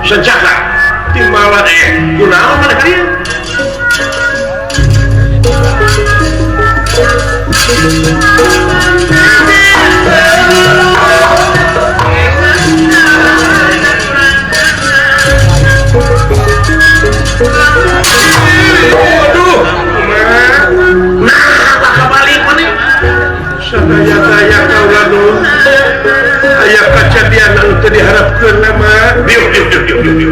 Sancaka timbalan kunaon maneh ka dieu? Aduh, nah, kabalik maneh. Sadaya-daya kaula nu aya kajadian anu teu diharapkeun mah. Dieu dieu dieu dieu dieu.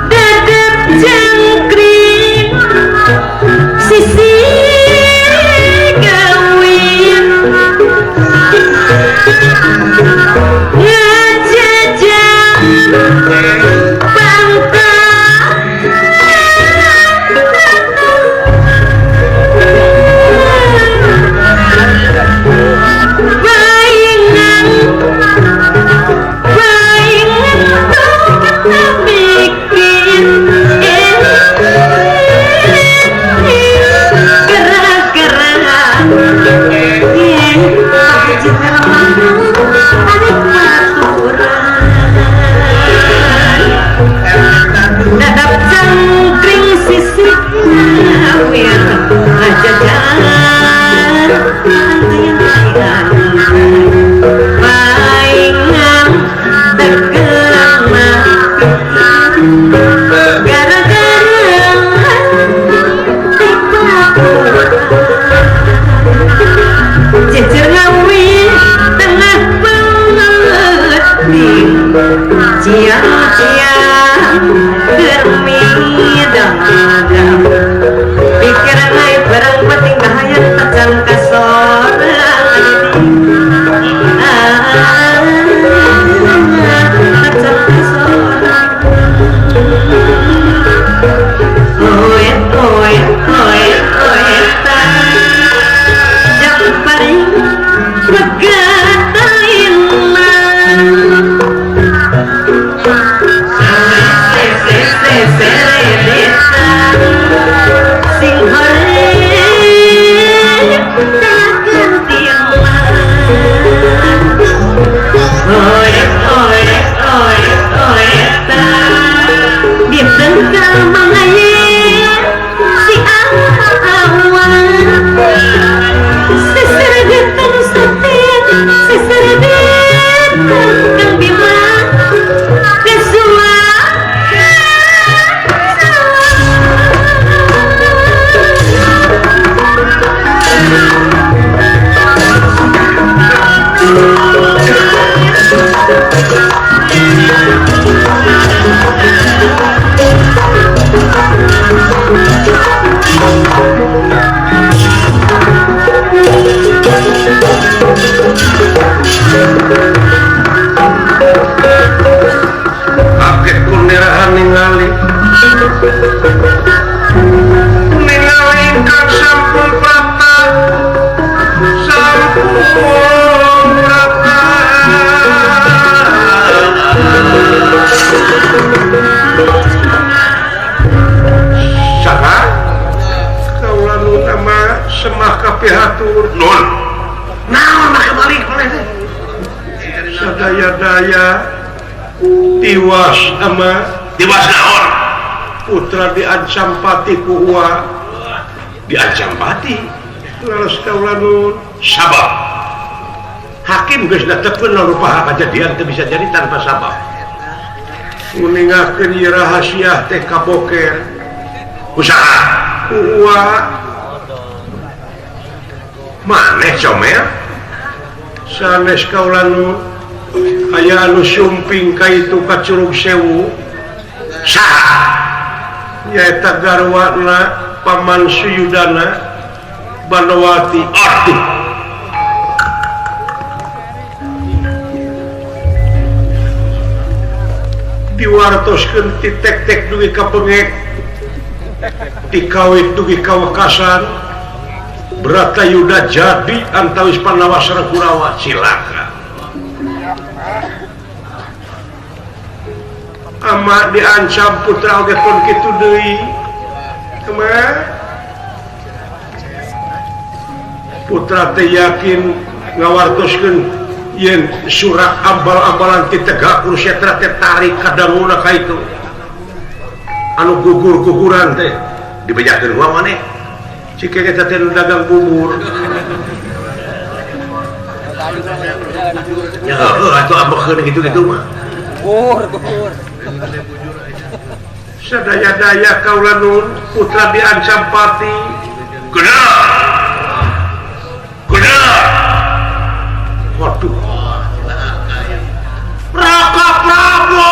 Dadap jangkrik sisi kawin ngajajang bangka baingan baingan mikir gara-gara dadap cangkring sisi ngawir ngajajan baingan tegena gara-gara jejer ngawi tengah penting ciang-ciang germidang pikiran naik barang penting bahaya tajam kasorang tajam kasorang oe oe oe oe tajam paling begatain Kakek kunerahan ningali ningali ingkang sampun prapta sampun prapta saha kaula nu tama semah kapihatur nun naon mah kabalik maneh teh sadaya-daya tiwas ama tiwas naon putra diancam pati ku uwa diancam pati lalas kaula nun sabab hakim geus netepkeun rupa kajadian teu bisa jadi tanpa sabab nguningakeun ieu rahasia teh kaboker usaha ku uwa maneh comel sanes kaula nun aya anu sumping ka itu ka Curug Sewu saha nyaeta garwana Paman Suyudana Banowati. Aduh Diwartoskeun ti tek-tek dugi ka pengek ti kawit dugi ka wekasan Bratayuda jadi antawis Pandawa sareng Kurawa cilaka. Ama diancam putra oge pun kitu deui. Kumaha? Putra teh yakin ngawartoskeun yen surak ambal-ambalan ti tegak Kurusetra teh tarik kadanguna ka itu. Anu gugur-guguran teh dibejakeun wa maneh. Cik eta teh nu dagang bubur. Ya heuh atuh ambekeun kitu-kitu mah. Gugur, gugur. Sadaya-daya kaula nun putra diancam pati. Kena. Kena. Waduh. Raka Prabu.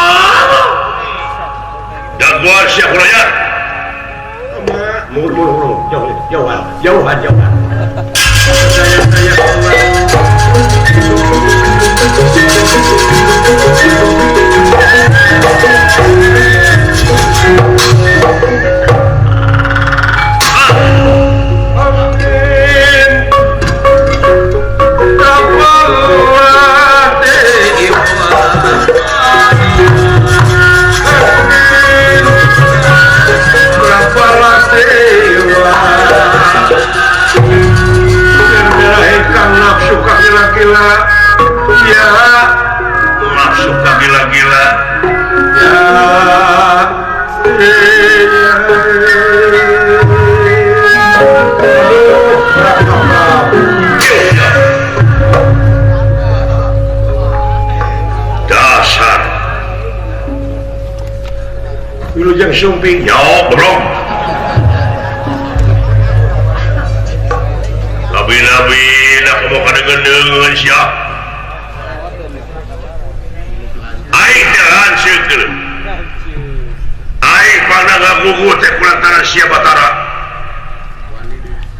Daguan siap kulayar. Mur mur mur jauh jauhan jauhan jauhan. Sadaya-daya kaula nun. Gila-gila ya nafsu gila-gila ya dasar wilujeng sumping ya goblok nabi-nabi mau kadang-kadang siap aing teh hancur aing pangna ngagugu teh kulantaran sia Batara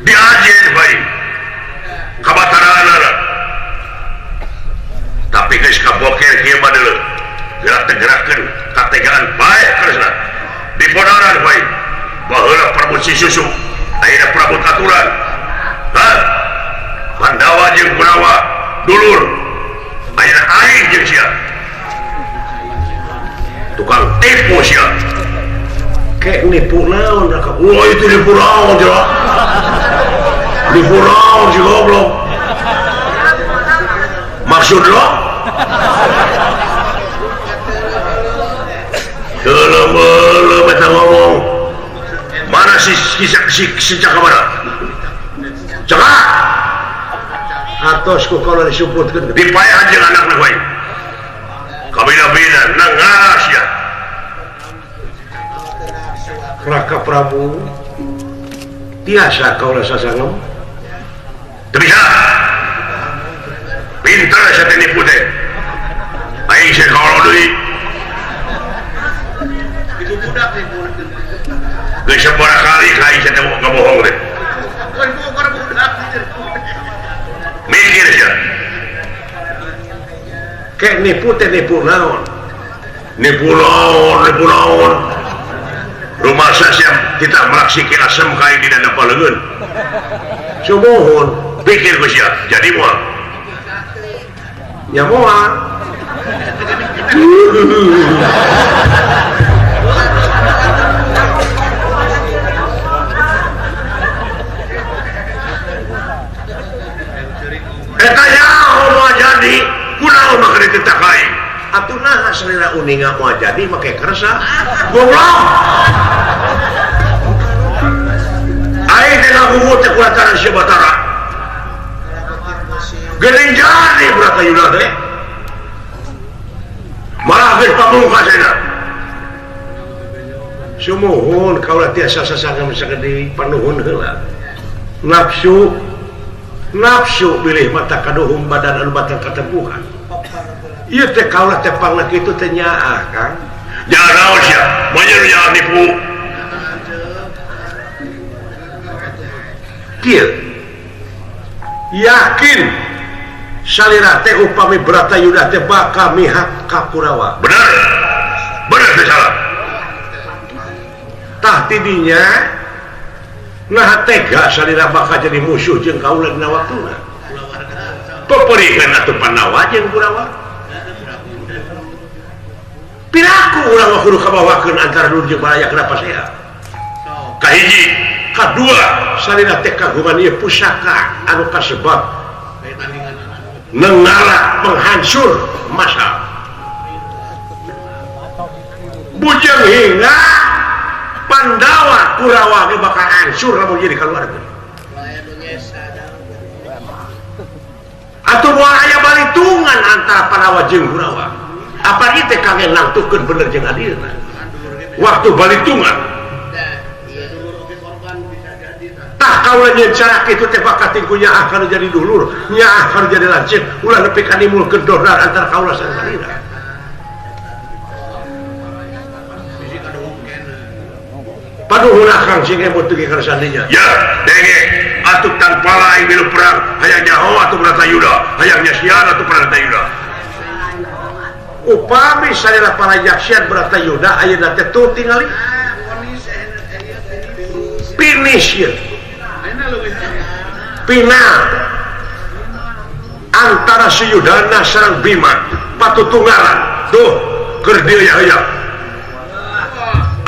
diajen bae ka Bataraanana tapi geus kaboker kieu mah deuleu gerak teh gerakeun kategaan bae karesna dipodaran bae baheula Prabu Susu ayeuna Prabu Katuran hah Pandawa jeung Kurawa dulur ayeuna aing jeung sia tukang tipu sia kek nipu naon raka wah itu nipu naon sia nipu naon si goblok maksud lo teu eta ngomong mana si si caka mana caka atos ku kalau disuputkeun dipaehan jeung anakna bae kabina-bina nengas ya Raka Prabu tiasa kaula sasangem teu bisa pinter sia teh nipu teh aing sia kaula deui geus sabaraha kali ka aing sia teh ngabohong teh mikir sia kek nipu teh nipu naon nipu naon nipu naon rumah sia kita meraksikin asem kain di dana paleungeun sumuhun pikir ku sia jadi moal nya moal eta nyaho moal jadi kunaon mah keur dititah ka aing atuh naha salira uninga moal jadi make kersa goblok aing teh ngagugu teh kulantaran sia Batara geuning jadi Bratayuda teh malah geus pamungkas ayeuna sumuhun kaula tiasa sasangem sagede panuhun heula nafsu nafsu bilih mata kaduhung badan anu batal katempuhan ieu teh kaula teh pangna kitu teh nyaah Kang nyaah naon sia manya nu nyaah nipu kieu yakin salira teh upami Bratayuda teh bakal mihak ka Kurawa bener Bener teu salah. Tah tidinya nah tega salira bakal jadi musuh jeung kaula dina waktuna. Peperihan atuh Pandawa jeung Kurawa. Piraku urang mah kudu kabawakeun antara dulur jeung baraya kenapa saya? Kahiji, kadua salira teh kagungan ieu pusaka anu kasebab nenggala penghancur masa. Bujang hingga Pandawa Kurawa ge bakal hancur lamun jadi kaluarga. Atuh moal aya balitungan antara Pandawa jeung Kurawa. Apa ieu teh kangge nangtukeun bener jeung adilna. Waktu balitungan tah kaula nyeun cara kitu teh bakal tingkunya akan jadi dulur, nya akan jadi lanceuk, ulah nepi ka nimulkeun dordar antara kaula sareng salira. Paduhun akang sing emut teu kana sandinya. Ya, denge atuh tanpa lain milu perang, hayang nyaho atuh Bratayuda, hayang nyasian atuh Bratayuda. Upami salira para yaksian Bratayuda ayeuna teh tuh tingali. Finish ieu. Final antara Suyudana sareng Bima patutunggalan tuh keur dieu ya.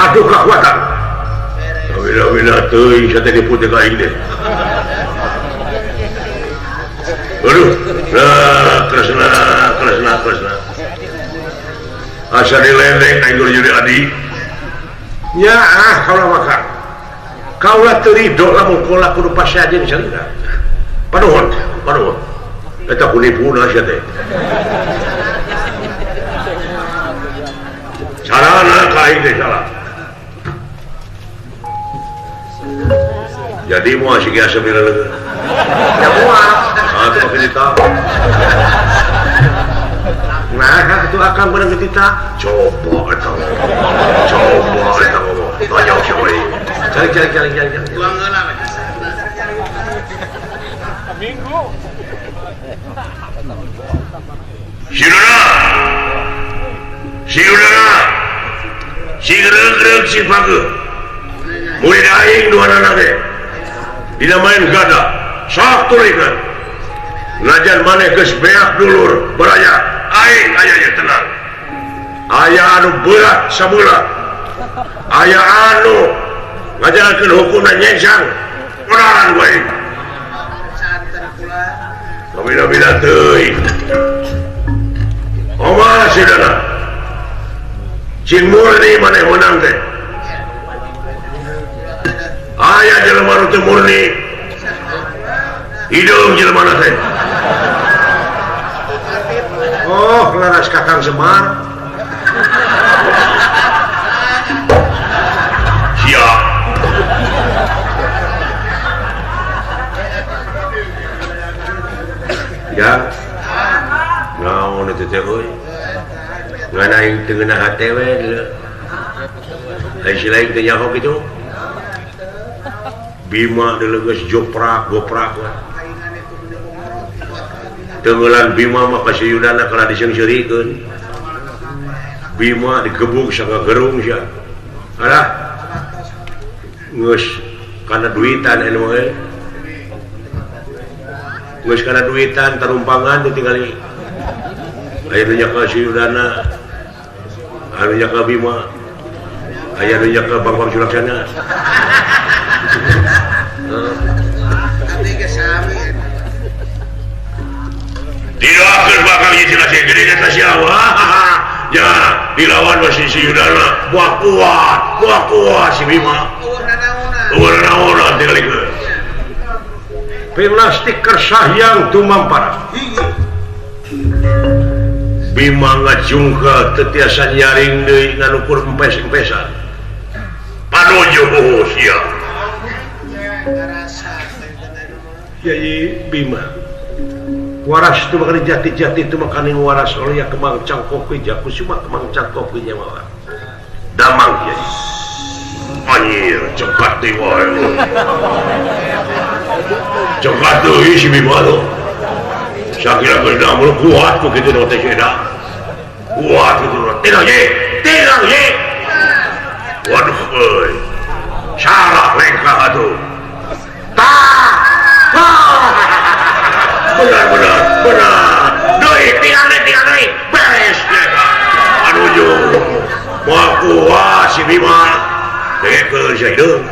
Aduh kekuatan. Wila-wila teuing sate diputih ka aing teh. Aduh, lah Kresna, Kresna, Kresna. Asa dilendek aing kudu jadi adi. Nya ah kaula maka. Kaula teu ridho lamun kaula kudu pasea jeung salira. Panuhun, panuhun. Eta kunipuna sia teh. Sarana ka aing teh salah. Jadi mau asik ya sembilan lagi. Ya mual. Ah, itu pakai tita. Nah, itu akan bareng tita. Coba eta. Coba eta ngomong. Tanya siapa ini? Cari cari cari cari. Buang heula we. Minggu. Siruna. Siruna. Sigereug-gereug si pageuh. Murid aing duanana teh. Dina main gada sok tulikeun najan maneh geus beak dulur baraya aing aya nya tenang aya anu berat samula aya anu ngajalankeun hukumna nyengsang onaran wae kabina-bina teuing oma sidana cing murni maneh menang teh aya jelema nu teu murni hidung jelema teh. Oh, laras Kakang Semar. Siap. Ya. Naon eta teh euy? Ngan aing teu ngeunah hate we deuleu. Ai si lain teu nyaho kitu. Bima deuleu geus joprak goprak we. Tenggelan Bima mah ka Suyudana kalah diseungseurikeun. Bima digebug sanga gerung sia. Alah. Geus kana duitan anu we. Geus kana duitan tarumpangan ditinggali. Aya nu nyaka Suyudana, anu nyaka Bima, aya nu nyaka Bambang Sulaksana. Didoakeun bakal ieu cenah gede eta sia. Ya, dilawan masih si Yudana. Buah kuat si Bima. Eueuh nanaonan tingalikeun. Plastik kersahyang tumampara. Bima ngajungka teu tiasa nyaring deui ngan ukur empes-empesan. Panuju sia. Yai Bima. Waras itu makan jati-jati itu makanin waras oleh ya kemang cangkok jakusuma kemang cangkok nyawa. Damang yai. Anjir, cepat deui wae. Cepat deui si Bima tuh. Sakira geus damel kuat ku kitu teh seda. Kuat kitu. Tenang ye, tenang ye. Bima dengekeun sia hideung.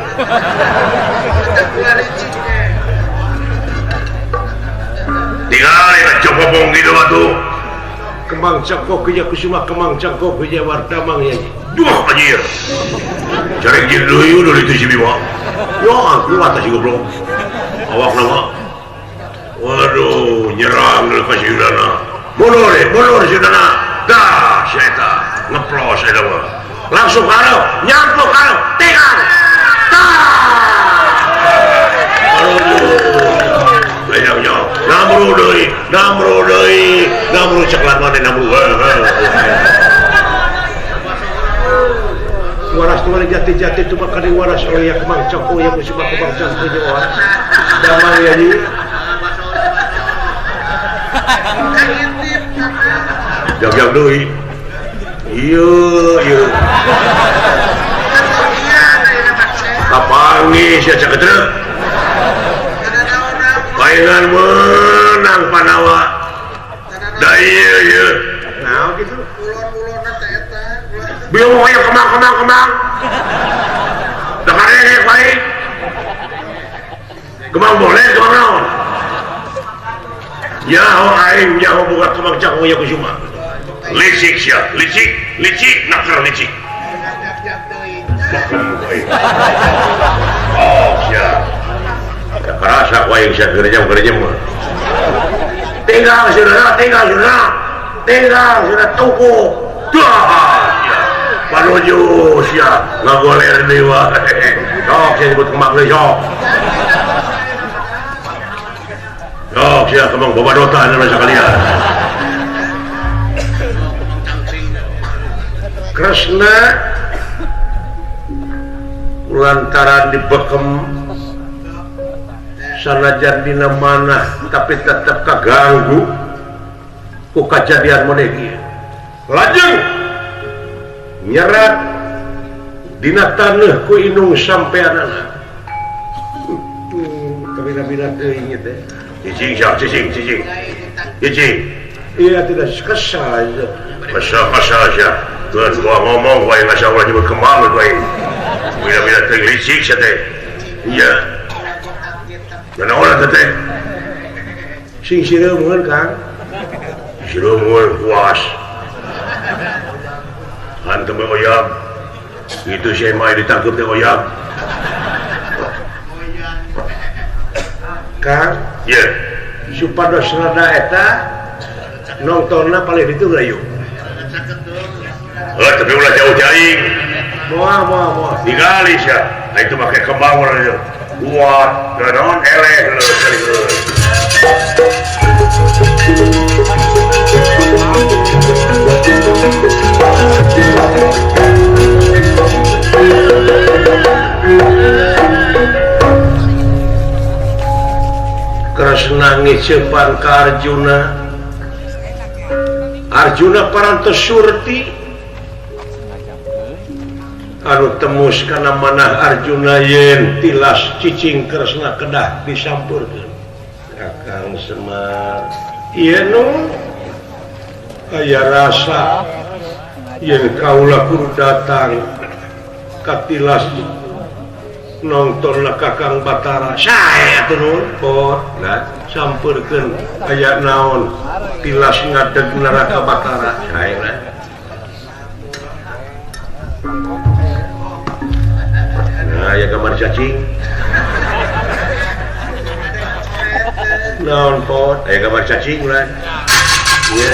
Tinggal ya copopong gitu atuh. Kembang cangkok kerja kusuma kembang cangkok kerja wardamang ya. Duh anjir. Carek jeung deui udah itu si Bima. Yo kuat si goblok. Awak nama. Waduh, nyerang ka si Yudana. Mundur, mundur si Yudana. Dah, si eta ngeplos eta mah. Langsung hareup, nyampuk hareup, tinggal. Tah. Aduh. Layangnya, namru deui, namru ceklat maneh namru. Waras tuh jati-jati cuma kali waras oleh ya kemang cangkok ya kusuma kemang cangkok ya waras. Damang ya ji. Jag-jag deui. Ieu ieu. Kapanggih sia caketrek. Paingan menang Panawa. Da ieu ieu. Naon kitu? Bingung ayo kemang kemang kemang. Da karege baik. Kemang boleh kemang naon? Nyaho aing nyaho buka kemang cangkok ya kusuma. Licik sia, licik, licik, nakar licik. Oh sia. Kerasa ku aing sia gerejam-gerejam mah. Tinggal sudah, tinggal sudah. Tinggal sudah tuku. Dah sia. Panuju sia ngagoler deui wae. Sok sia nyebut kemang deui sok. Sok sia kemang babadotan anu sakalian. Kresna lantaran dibekem sanajan dina manah tapi tetep kaganggu ku kajadian model ieu. Lajeng nyerat dina taneuh ku indung sampeanana. Kabina-bina teuing ieu teh. Cicing sia, cicing, cicing. Cicing. Iya tidak kesal. Kesal-kesal sia. Tuan gua ngomong gua yang ngasih Allah nyebut kembang gua ini. Bila-bila teuing licik sia teh. Iya. Nanaon teh? Sing sireumeuan Kang. Sireumeuan puas. Hantem we oyag. Itu si mah ditangkep teh oyag. Kang, ye. Supados rada eta nongtonna paling ditu geura yuk. Eh, tapi ulah jauh jaing. Moal moal moal. Digali sia. Nah itu make kembang urang ieu. Kuat, naon eleh leuh kali heuh. Kresna ngiceupan ka Arjuna. Arjuna parantos surti anu temus kana manah Arjuna yen tilas cicing Kresna kedah disampurkeun. Kakang Semar ieu nu aya rasa yen kaula kudu datang ka tilas nontonlah Kakang Batara. Sae atuh nun pot lah sampurkeun aya naon tilas ngadeg neraka Batara. Sae lah. Nah, aya gambar cacing. Naon pot aya gambar cacing lah. Ieu.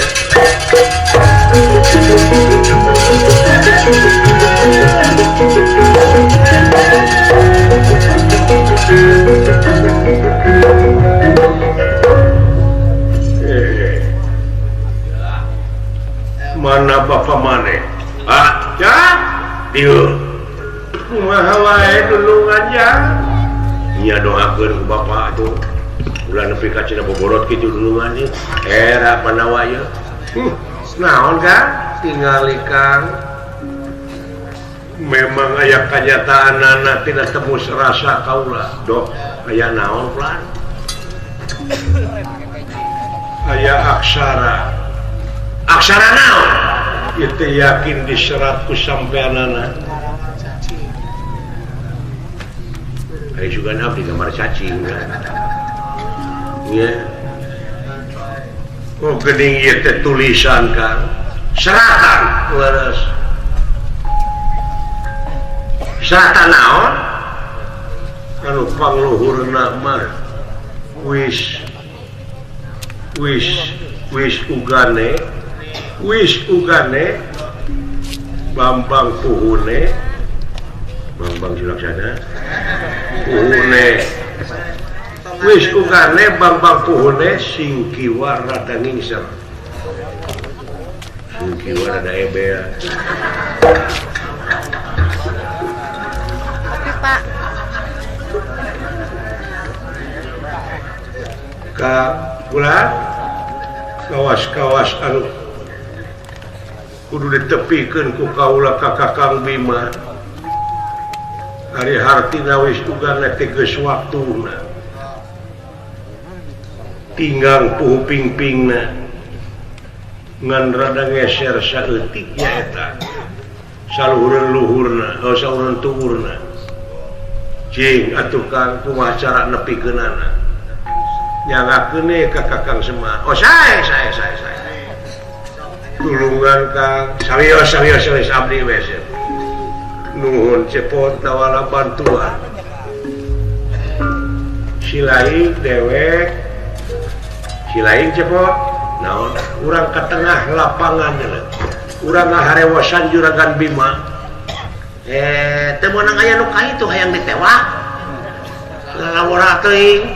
Mana bapak maneh? Ah, ya? Dieu. Kumaha wae dulungan ya? Nya doakeun ku bapak atuh. Ulah nepi ka cenah boborot kitu dulungan ieu. Era Panawa ieu. Naon Kang? Tingali Kang. Memang aya kanyataanana tina tembus rasa kaula. Dok, aya naon plan? Aya aksara. Aksara naon? Itu yakin diserat ku sampeanana. Aya sugan abdi gambar cacing nya. Oh geuning ieu teh tulisan Kang. Seratan leres. Seratan naon? Anu pangluhurna mah wis wis wis ugane Bambang Puhune Bambang Sulaksana Puhune wis ugane Bambang Puhune sing kiwa rada ngingsel sing kiwa rada ebel. Pak ka kula kawas-kawas anu kudu ditepikeun ku kaula ka Kakang Bima. Ari hartina wis ugana teh geus waktuna. Tinggang puhu pingpingna ngan rada ngeser saeutik nyaeta. Saluhureun luhurna, oh saluhureun tuurna. Cing atuh Kang kumaha cara nepikeunana. Nyangakeun ka Kakang Semar. Oh sae sae sae sae. Tulungan Kang, sawios sawios sawios abdi we. Nuhun cepot nawala bantuan. Silaing dewek, silaing cepot, naon urang ke tengah lapangan urang ngaharewosan Juragan Bima. Teu meunang aya nu ka itu hayang ditewak. Lalawara teuing.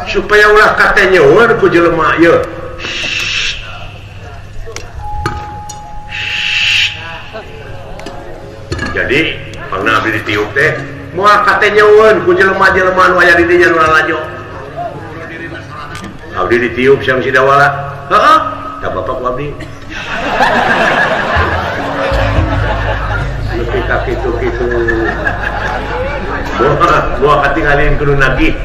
Supaya ulah katenyeun ku jelema ieu. Jadi pangna abdi ditiup teh moal katenyeun ku jelema-jelema nu aya di dinya nu lalajo. Abdi ditiup siang Sidawala. Heeh, da bapak ku abdi. Nepi ka kitu-kitu. Moal katingalin kudu nagih.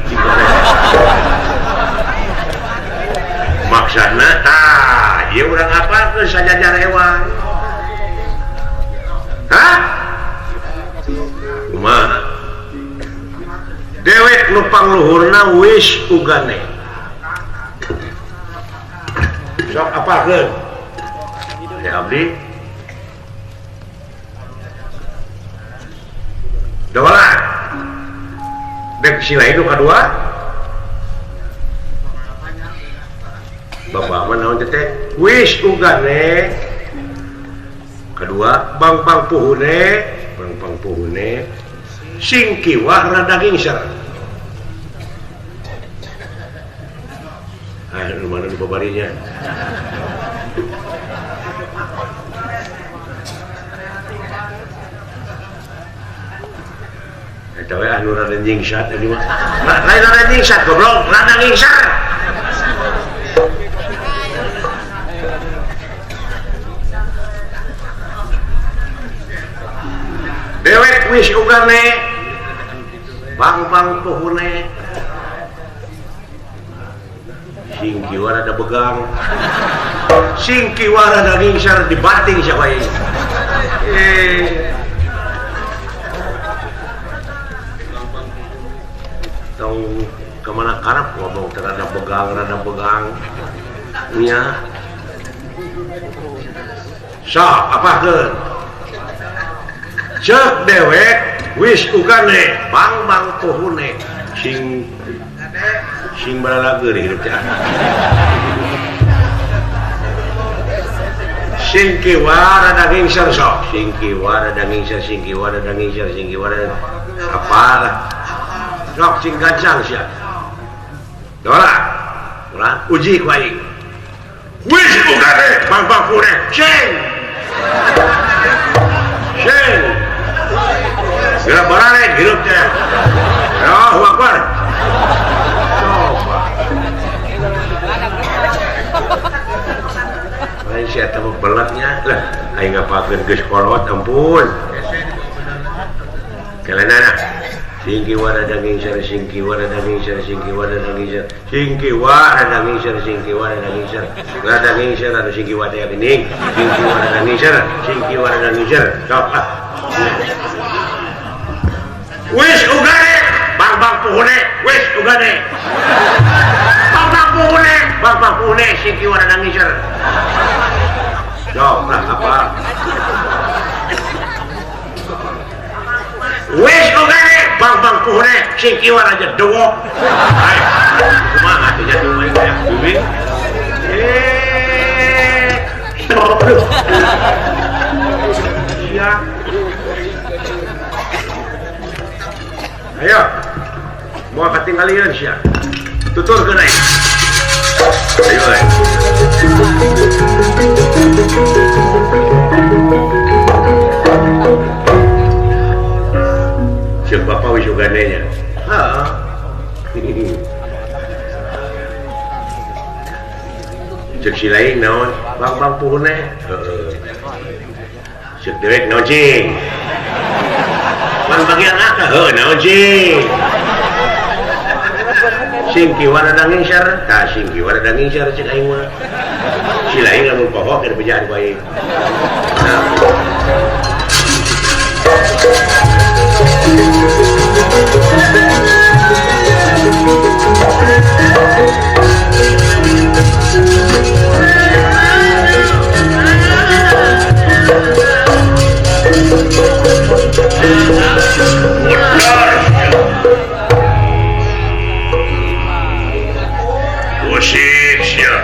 Maksudna tah ieu urang apalkeun sajajar ewang. Hah? Kumaha? Dewek nu pangluhurna wis ugane. Sok apalkeun? Ya abdi. Dawala. Dek sila itu kadua. Bapak mah naon teh? Wis ugane. Kedua, bang-bang puhune, bang-bang puhune sing kiwah rada gingser. Ah, nu mana nu babarinya? Eta we anu rada nyingsat tadi mah. Lain rada nyingsat goblok, rada ngingsar. Dewek wis ugane bang-bang puhune sing kiwa rada begang sing kiwa rada ngingsar dibanting siapa ini tong kemana karep ngomong rada begang nya sok apakeun cek dewek wis ugane bang-bang puhune sing sing baralageur hidup teh sing kiwa rada ngingsar sok sing kiwa rada ngingsar sing kiwa rada ngingsar sing kiwa rada apa sok sing gancang sia dola ulah uji ku aing wis ugane bang-bang puhune sing sing geura bararek hirup teh. Allahu Akbar. Coba. Lain sia teh belatnya lah aing ngapakeun geus kolot ampun. Kelenana. Sing kiwa rada ngingsar sing kiwa rada ngingsar sing kiwa rada ngingsar sing kiwa rada ngingsar sing kiwa rada ngingsar rada ngingsar anu sing kiwa teh geuning sing kiwa rada ngingsar sing kiwa rada ngingsar. Sok ah. Wis ugane bang-bang puhune wis ugane bang-bang puhune bang-bang puhune sing kiwa rada ngiser. Yo lah apa wis ugane bang-bang puhune sing kiwa aja dewok. Ayo kumaha atuh jatuh main ya duit. Iya. Ayo, mau ketinggalan sia. Tutur ke naik. Ayo, ayo. Cek bapak wis uganenya. Heeh. Cek si lain naon, bang-bang puhune. Heeh. Cek dewek naon cing. Bang bagian akah heuh naon cing. Sing kiwa rada ngingsar, tah sing kiwa rada ngingsar cek aing mah. Si lain lamun poho keur bejaan ku aing. Nah. Musik sia.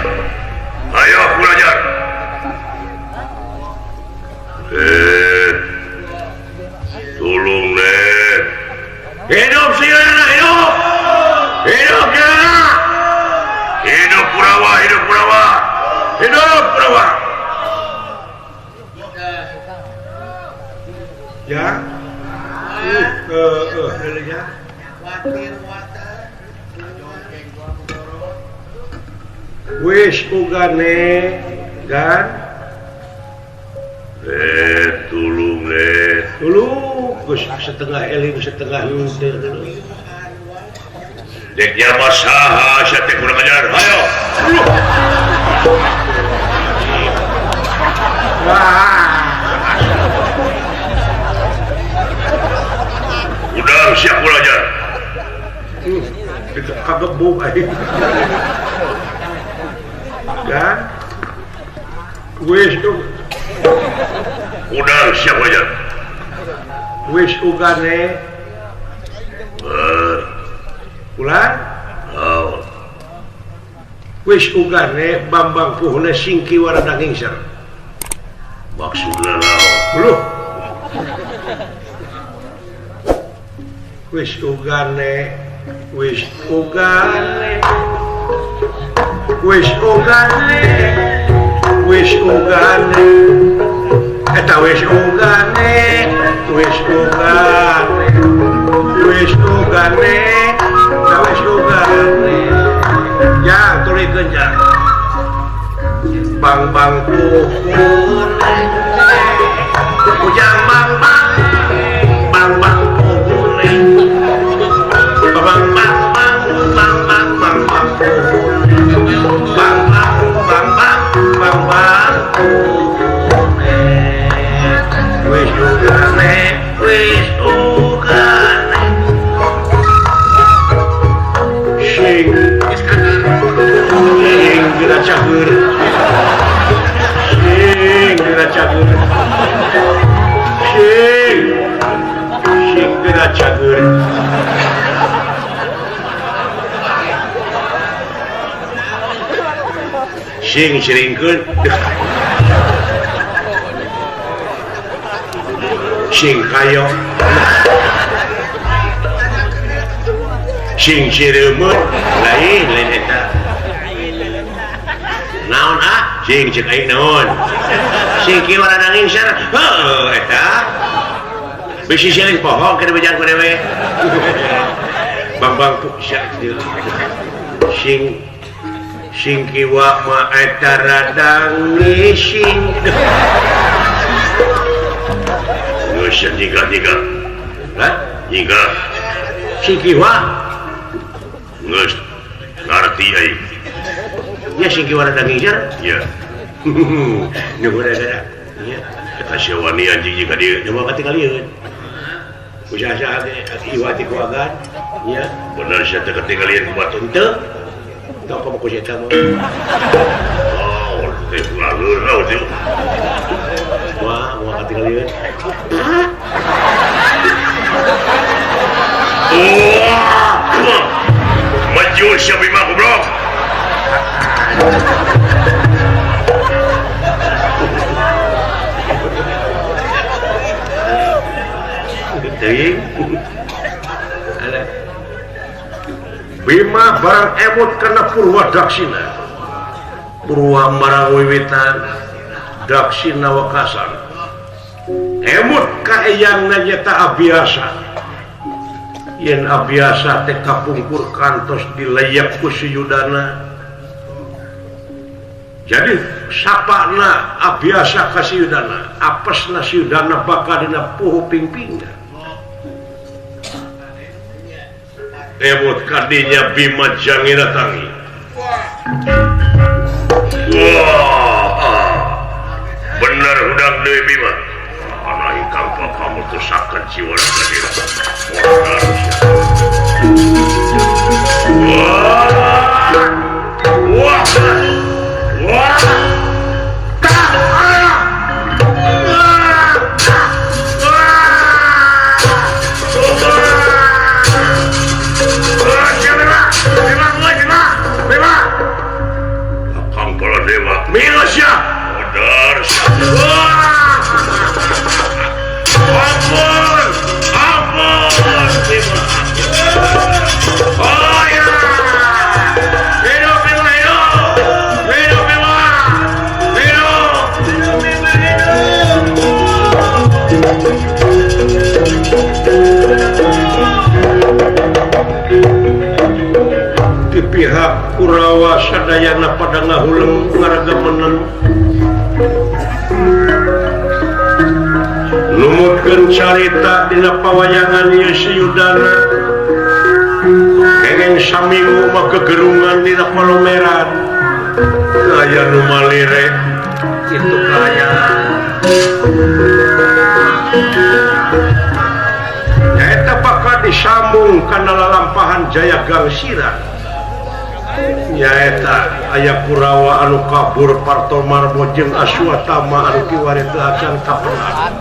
Ayo belajar. Tolong deh. Hidup Silana, hidup. Hidup Silana. Hidup Kurawa, hidup Kurawa. Hidup Kurawa. Ya. Ya. Wis ugane gan tulung tulung geus setengah eling setengah henteu. Dek nyapa saha sia teh kurang ajar. Hayo. Wah. Udah siap belajar. Itu kagebuk aing. Kan? Wis udah siap aja. Wis ugane. Ulah? Oh. Wis ugane Bambang puhune sing kiwa rada ngingsar. Maksudna naon? Uluh. Wis ugane, wis ugane. Wis ugane, wis ugane, eta wis ugane, wis ugane, wis ugane, eta wis ugane. Ya, tulikeun ja. Bang-bang puhune, ujang bang-bang, bang-bang puhune, bang bang bang bang bang bang bang puhune. Bang bang bang bang bang bang puhune. Wis ugane, wis ugane. Sing sing geura cagur. Sing geura cagur. Sing sing geura cagur. Sing siringkeun sing kayo sing sireumeuh lain lain eta naon ah sing cek aing naon sing kieu rada ngingsar heuh eta bisi siring poho keur bejaan ku dewe bang-bang sing sing kiwa ma eta rada ngising. Geus nyigah-nyigah. Hah? Nyigah. Sing kiwa geus ngarti aing. Ya sing kiwa rada nginger? Ya. Nu rada. Nya eta sia wani anjing ka dieu. Da moal katingalieun. Usaha ge iwati ku agan nya bener sia teh ketingalian ku batur teu teu komo ku sia mah oh teh laleur teh wah moal katingalieun wah maju sia Bima goblok Bima barang emut karena Purwa Daksina Purwa marang wiwitan Daksina wekasan emut ka eyangna nyata abiasa yen abiasa teh kapungkur kantos dileyep ku si Yudana jadi sapana abiasa ka si Yudana apesna si Yudana bakal dina puhu pingpingna emut kadinya Bima Jangira tangi. Wah, bener hudang deui Bima. Anak ingkang bapa mutusakeun jiwa kadira. Wah, wah, wah. Di pihak Kurawa sadayana pada ngahuleng ngaregemenen numutkeun carita dina pawayangan ieu si Yudana kengeng saminggu mah gegerungan dina palomeran aya nu malire kitu kaayaan nyaeta bakal disambung kana lalampahan Jaya Gangsiran nyaeta aya Kurawa anu kabur Partomarmo jeung Aswatama anu kiwari teu acan kapenang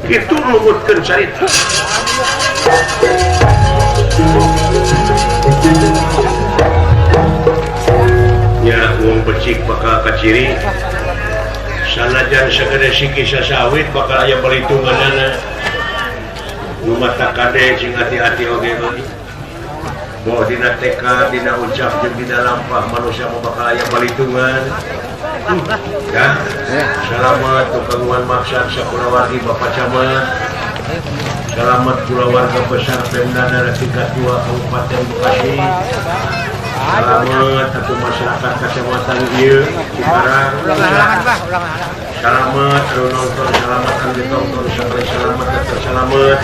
kitu numutkeun carita nya wong becik bakal kaciri sanajan sagede siki sasawit bakal aya perhitunganana nu mata kade sing hati-hati oge mah bahwa dina tekad, dina ucap, jeung dina lampah manusia mah bakal aya palitungan. Ya. Selamat kagungan maksad sakulawargi Bapak Camat. Selamat kulawarga besar Pemda daerah tingkat 2 Kabupaten Bekasi. Selamat satu masyarakat kecamatan ieu Cikarang. Selamat anu nonton, selamat anu ditonton, sampai selamat tetap selamat.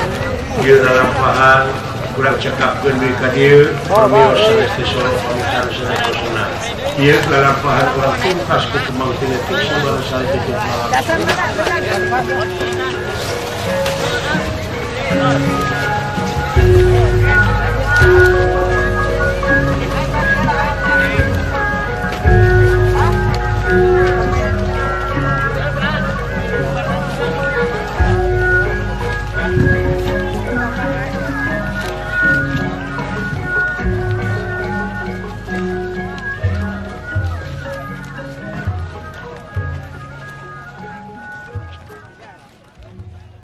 Ieu lalampahan kurang cekapkeun deui ka dieu permios sanes solo pamitan sanes pesona ieu lalampahan urang pungkas ku kemang tinetik sabaraha sari tutup malam.